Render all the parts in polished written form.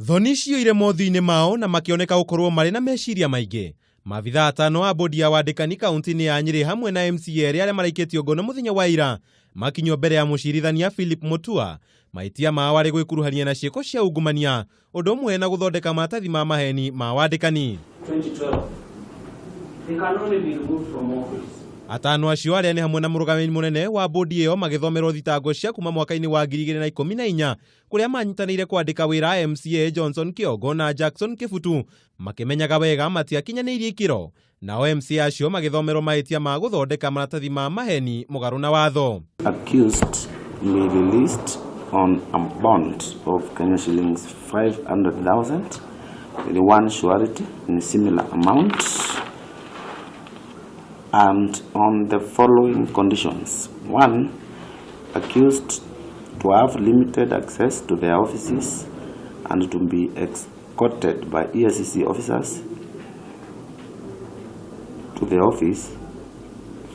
Thoni ciyũire mothiũ-inĩ mao na makĩoneka gũkorwo marĩ na meciria maingĩ. Maabithaa atano a bodi ya wandĩkani kaunti-inĩ ya Nyĩrĩ hamwe na MCA erĩ arĩa maraikĩtio ngono mũthenya wa ira makinyio mbere ya mũcirithania Philip Mutua. Mahĩtia mao arĩ gwĩkuruhania na ciĩko cia ungumania ũndũ ũmwe na gũthondeka maratathi ma maheni ma wandĩkani. 2012. They can only be removed from office. Atano acio arĩa nĩ hamwe na mũrũgamĩrĩri mũnene wa bodi ĩyo magĩthomerwo thitango cia kuma mwaka-inĩ wa 2014 kũrĩa manyitanĩire kwandĩka wĩra MCA Johnson Kĩongo na Jackson Kĩbutu makĩmenyaga wega matiakinyanĩirie ikĩro. Nao MCA acio magĩthomerwo mahĩtia ma gũthondeka maratathi ma maheni mũgarũ na watho. Accused may be released on a bond of Kenya shillings 500,000 with one surety in similar amount and on the following conditions. One, accused to have limited access to their offices and to be escorted by EACC officers to the office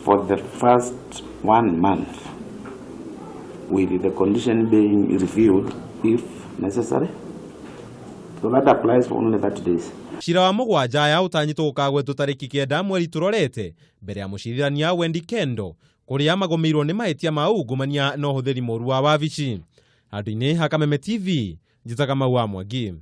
for the first 1 month, with the condition being reviewed if necessary. So that applies for only 30 days. Cira wa mũgwanja aya ũtanyĩtwo gũkagwetwo tarĩki 9 mweri tũrorete mbere ya mũcirithania Wendy Kendo kũrĩa magũmĩirwo nĩ mahĩtia ma ungumania na ũhũthĩri mũru wa wabici. Handũ-inĩ ha Kameme TV, njĩtaga Mau wa Mwangi.